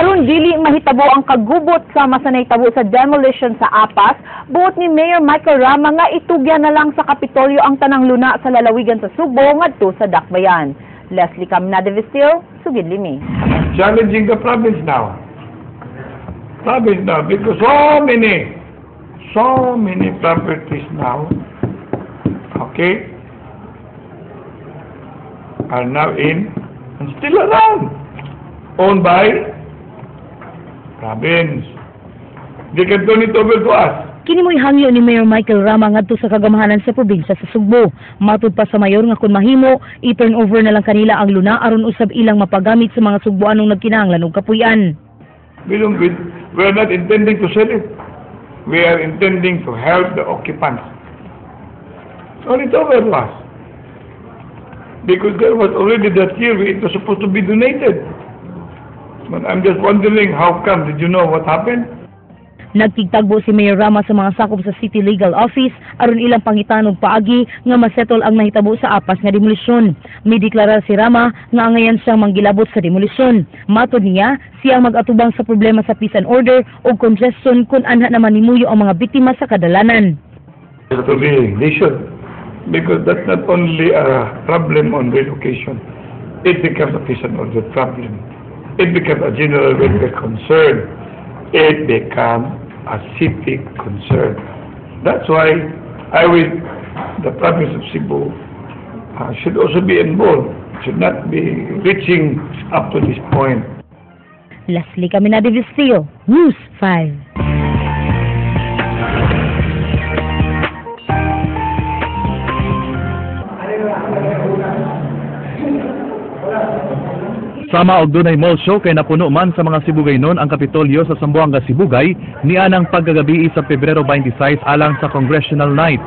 Aron dili mahitabo ang kagubot sama sa nahitabo sa demolition sa Apas, buot ni Mayor Michael Rama nga itugyan na lang sa Kapitolyo ang tanang luna sa lalawigan sa Sugbo ngadto sa Dakbayan. Leslie Caminada Vestil, Sugid Limi. Challenging the province now. Province now, because so many properties now, okay, are now in and still around, owned by province. They can turn it over to us. Kini mo'y hangyo ni Mayor Michael Rama ngadto sa kagamahanan sa probinsya sa Sugbo. Matud pa sa mayor nga kun mahimo, i-turn over na lang kanila ang luna aron usab ilang mapagamit sa mga Sugboanong nagkinahanglan og kapuy-an. We don't, we are not intending to sell it. We are intending to help the occupants. Turn it over to us. Because there was already that year it was supposed to be donated. But I'm just wondering, how come? Did you know what happened? Nagkigtagbo si Mayor Rama sa mga sakop sa City Legal Office aron ilang pangitan og paagi nga masettle ang nahitabo sa Apas nga demolisyon. Mideklarar si Rama nga angayan siyang manggilabot sa demolisyon. Matod niya, siya ang mag-atubang sa problema sa peace and order ug congestion kung anha naman nimuyo ang mga biktima sa kadalanan. To be, they should. Because that's not only a problem on relocation. It becomes a peace and order problem. It becomes a general welfare concern. It becomes a city concern. That's why I will, the province of Cebu should also be involved, should not be reaching up to this point. Leslie Caminada Vistillo, News 5. Sama og dunay mall show kay napuno man sa mga Sibugaynon ang Kapitolyo sa Zamboanga Sibugay nianang paggagabi sa Pebrero 26 alang sa Congressional Night.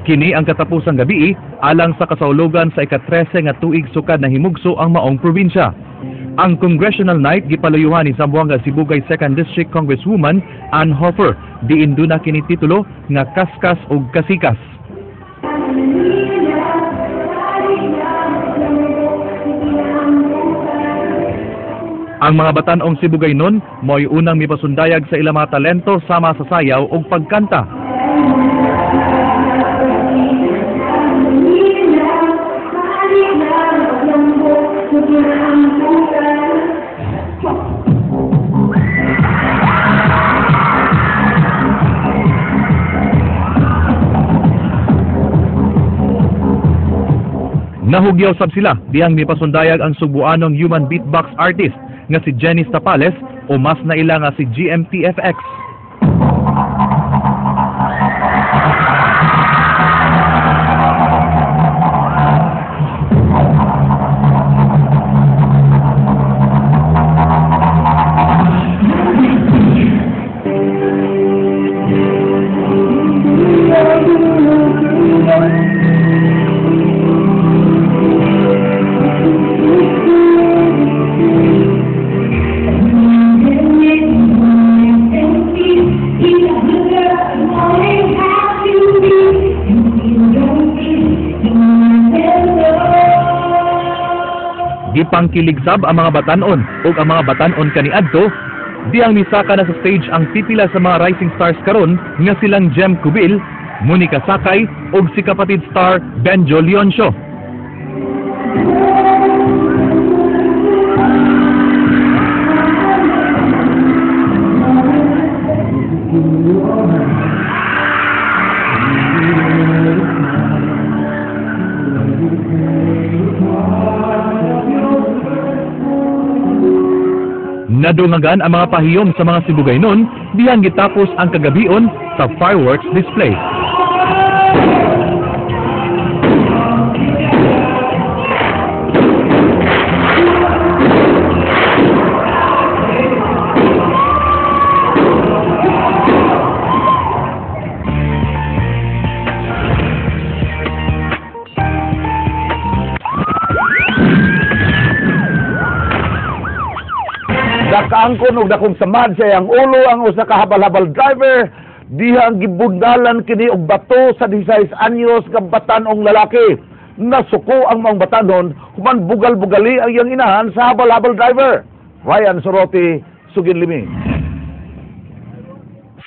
Kini ang katapusang gabi alang sa kasaulogan sa ika-13 nga tuig sukad na himugso ang maong probinsya. Ang Congressional Night gipaluyuhan ni Zamboanga Sibugay 2nd District Congresswoman Ann Hofer, diin duna kini titulo nga Kaskas ug Kasikas. Ang mga batan-ong Sibugaynon mo'y unang mipasundayag sa ilang mga talento sama sa sayaw ug pagkanta. Nahugyaw sab sila dihang mipasundayag ang Sugbuanong human beatbox artist nga si Jenny Tapales o mas naila nga si GMTFX. Gipangkiligsab ang mga batan-on ug ang mga batan-on kaniadto dihang misaka na sa stage ang pipila sa mga rising stars karon nga silang Jem Cubil, Monica Sakay ug si kapatid star Benjo Leoncio. Nadungagan ang mga pahiyom sa mga Sibugaynon dihang gitapos ang kagabion sa fireworks display. Nakaangkon og dakong samad sa iyang ulo ang usa ka habal-habal driver dihang gibundalan kini og bato sa 16 anyos nga batan-ong lalaki. Nasuko ang maong batanon human bugal-bugali ang iyang inahan sa habal-habal driver. Ryan Soroti, Sugin Limi.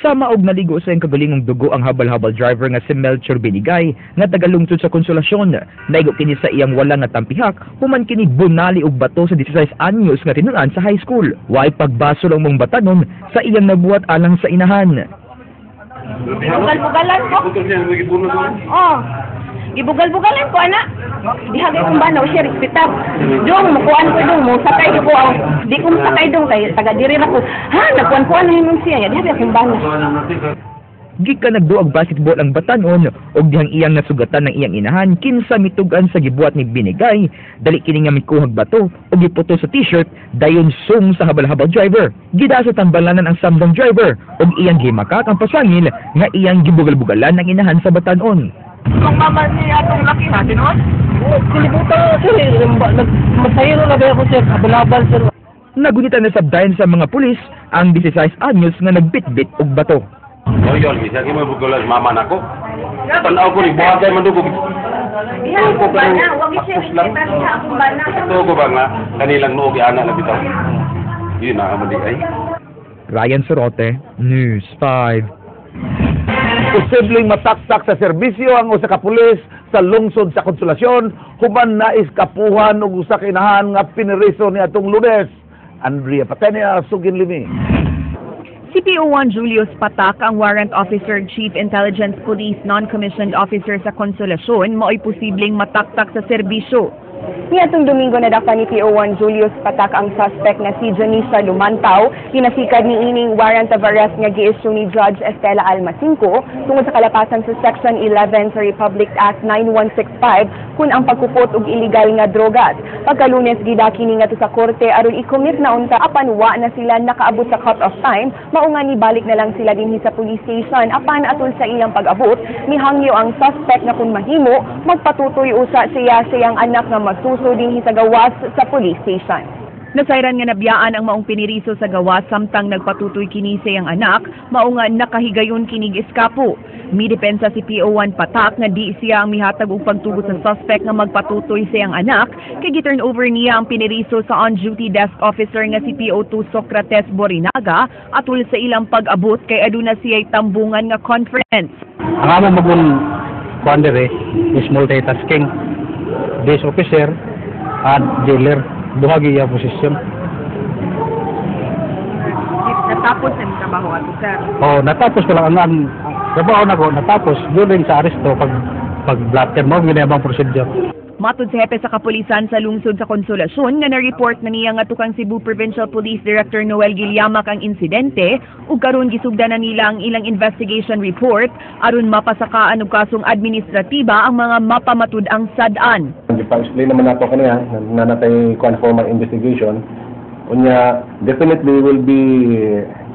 Sama og naligo sa iyang kagalingong dugo ang habal-habal driver nga si Melchor Binigay nga tagalungsod sa Konsolasyon. Naigo kini sa iyang wala nga tampihak human kini bunali og bato sa 16 anyos nga tinunan sa high school. Way pagbasol ang maong batanon sa iyang nabuhat alang sa inahan. Bugal-bugalan ko. Oh. Gibugal-bugalan ko, ana. Diha kay kong bana siya respetar. Dong mukuan ko dong mo sakay ko ang di ko masakay dong kay taga diri ra ko. Ha, nagkuan-kuan na hinon siya. Diha akong bana. Gikan nagduag basketball ang batanon og dihang iyang nasugatan ng iyang inahan kinsa mitug-an sa gibuhat ni Binigay, dali kini nga mikuhag bato og giputo sa T-shirt, dayon sung sa habal-habal driver. Gida sa tambalanan ang samdang driver og iyang gimakak ang pasangil nga iyang gibugal-bugalan ang inahan sa batanon. Kung mama ni atong laki ha, tinuod? Kalibutan sir, masayro na ba ako, sir, habal-habal, sir. Nagunita na sabdayan sa mga pulis ang 16 anyos nga nagbitbit og bato. Loyal, bisa kimo bugolas mama nako. Tanaw ko ni buhat kay mandugog. Diha akong bana, wag siya respetar, diha akong bana. Tugo ba nga kanilang nuog ana na bitaw. Yun na amo di ay. Ryan Sorote, News 5. Posibleng mataktak sa serbisyo ang usa ka pulis sa lungsod sa Konsolasyon human naiskapuhan og usa ka inahan nga piniriso ni atong Lunes. Andrea Patenia, Sugin Limi. Si PO1 Julius Patak, ang Warrant Officer Chief Intelligence Police Non-Commissioned Officer sa Konsolasyon, mao'y posibleng mataktak sa serbisyo. Niadtong Domingo, nadakpan ni PO1 Julius Patak ang suspect na si Janisa Lumantao. Ginasikad ni ining warrant of arrest nga gi-issue ni Judge Estela Almacinco tungod sa kalapasan sa Section 11 sa Republic Act 9165 kun ang pagkupot og illegal nga drogas. Pagkalunes, gidaki ni ngadto sa korte aron i-commit na unta, apan wa na sila nakaabot sa cut-off time, mao nga nibalik na lang sila dinhi sa police station. Apan atol sa ilang pag-abot, mihangyo ang suspect nga kung mahimo magpatutoy usa siya sa iyang anak nga masuso dinhi sa gawas sa police station. Nasayran nga nabiyaan ang maong piniriso sa gawas samtang nagpatutoy kini sa iyang anak, mao nga nakahigayon kinig eskapo. Midepensa si PO1 Patak nga di siya ang mihatag og pagtugot sa suspect nga magpatutoy sa iyang anak, kay gi-turn over niya ang piniriso sa on-duty desk officer nga si PO2 Socrates Borinaga atul sa ilang pag-abot kay aduna siya'y tambungan nga conference. Ang amo magun kuan diri is multitasking. Desk officer and jailer, duha gyud posisyon. Natapos ang trabaho ato, sir? Oh, natapos ko lang ang trabaho nako, natapos during sa aresto, pag blotter mo gyud ang procedure. Matod sa hepe sa kapulisan sa lungsod sa Konsolasyon nga na-report na niya nga tukang Cebu Provincial Police Director Noel Gilliamac ang insidente ug karon gisugdan na nila ang ilang investigation report aron mapasakaan og kasong administratiba ang mga mapamatud-ang sad-an. Gipa-explain naman nato kaniya na natay kuan formal investigation. Unya, definitely will be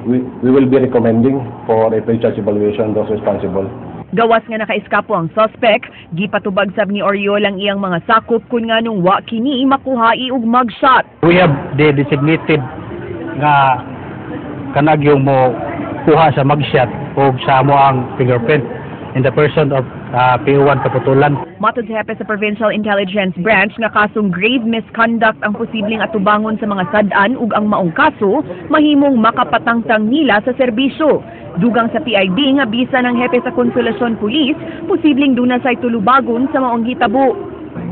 we will be recommending for a pre-charge evaluation those responsible. Gawas nga nakaiskapo ang suspect, gipatubag sab ni Oriol ang iyang mga sakop kung nganong wa kini makuhai og mugshot. We have the designated nga kanagyong mo kuha sa mugshot o sa amo ang fingerprint in the person of PO1 Kaputulan. Matod sa hepe sa Provincial Intelligence Branch nga kasong grave misconduct ang posibleng atubangon sa mga sad-an ug ang maong kaso mahimong makapatangtang nila sa serbisyo. Dugang sa PIB nga bisan ang hepe sa Konsolasyon Police, posibleng duna say tulubagon sa maong hitabo.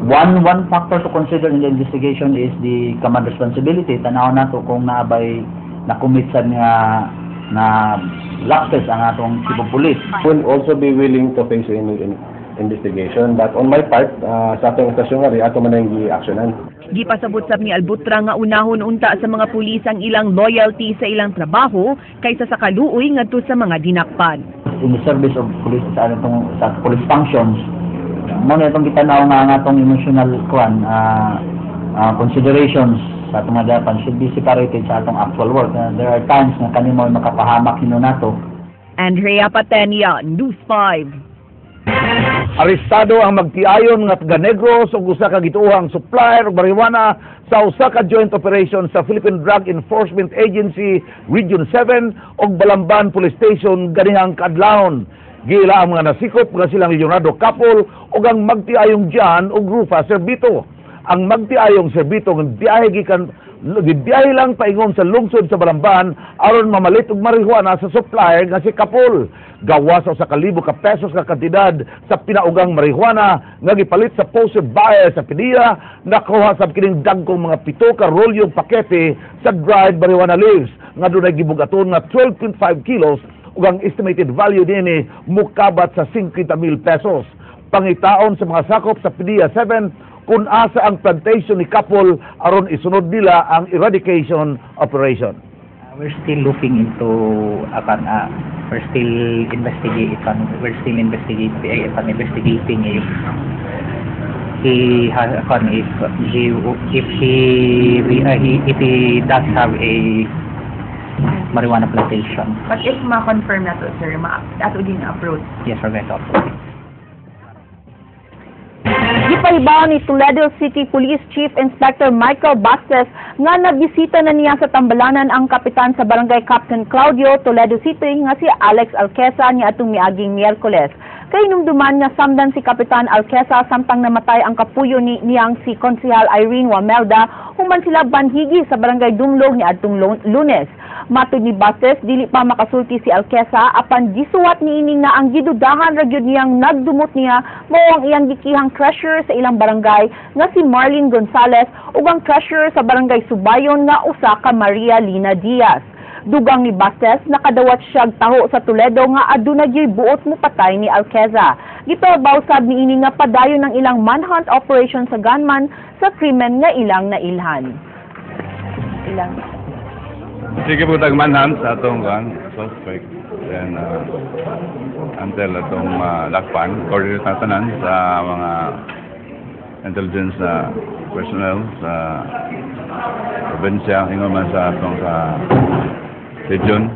One factor to consider in the investigation is the command responsibility. Tanaw nato kung naabay na-commit sa nga na lapses ang atong chief of police. Will also be willing to face any investigation. But on my part, sa atong istasyon nga rin, ato man ang gi-actionan. Gipasabot sab ni Albutra nga unahon unta sa mga pulis ang ilang loyalty sa ilang trabaho kaysa sa kaluoy ngadto sa mga dinakpan. In the service of police, sa atong sa police functions, mo na itong gitanaw nga ang atong emotional kuan considerations sa atong mga dapan should be separated sa atong actual work. There are times nga kanimo makapahamak hino nato. Andrea Patenia, News 5. Arestado ang magtiayon nga taga Negros ug usa ka gituohang supplier og marijuana sa usa ka joint operation sa Philippine Drug Enforcement Agency Region 7 ug Balamban Police Station ganihang kaadlawon. Giila ang mga nasikop nga silang Leonardo Capol ug ang magtiayong John ug Rufa Servito. Ang magtiayong Servito nga biyahe gikan Gibiyahe lang paingon sa lungsod sa Balamban aron mamalit og marijuana sa supplier nga si Kapol. Gawas sa 1,000 ka pesos nga kantidad sa pinaugang marijuana nga gipalit sa posted buyer sa PDEA, nakuha sab kining dagkong mga 7 ka rolyong pakete sa dried marijuana leaves nga dunay gibugaton nga 12.5 kilos ug ang estimated value dinhi mukabat sa 50,000 pesos. Pangitaon sa mga sakop sa PDEA 7 kung asa ang plantation ni Kapol aron isunod nila ang eradication operation. We're still looking into akan we're still investigating if he has akan if he if he does have a marijuana plantation. But if ma-confirm na to, sir, ma ato din approach? Yes, we're going to approach it. Gipahibaw ni Toledo City Police Chief Inspector Michael Bastes nga nabisita na niya sa tambalanan ang kapitan sa Barangay Captain Claudio, Toledo City nga si Alex Alqueza niadtong miaging Miyerkules. Kahinumduman nga samdan si Kapitan Alqueza samtang namatay ang kapuyo ni niyang si Konsehal Irene Wamelda human sila banhigi sa Barangay Dumlog niadtong Lunes. Matud ni Bastes, dili pa makasulti si Alqueza apan gisuwat niini nga ang gidudahan ra gyud niyang nagdumot niya mao ang iyang gikihang treasurer sa ilang barangay nga si Marlene Gonzales ug ang treasurer sa Barangay Subayon nga usa ka Maria Lina Diaz. Dugang ni Bastes, nakadawat siya taho sa Toledo nga aduna gyoy buot mo patay ni Alqueza. Gipahibaw sab niini nga padayon ang ilang manhunt operation sa gunman sa krimen nga ilang nailhan. Ilang Sige po tag manhunt sa atong kan suspect. Then until atong lakpan, coordinate na tanan sa mga intelligence na personnel sa probinsya, ingon man sa atong sa region.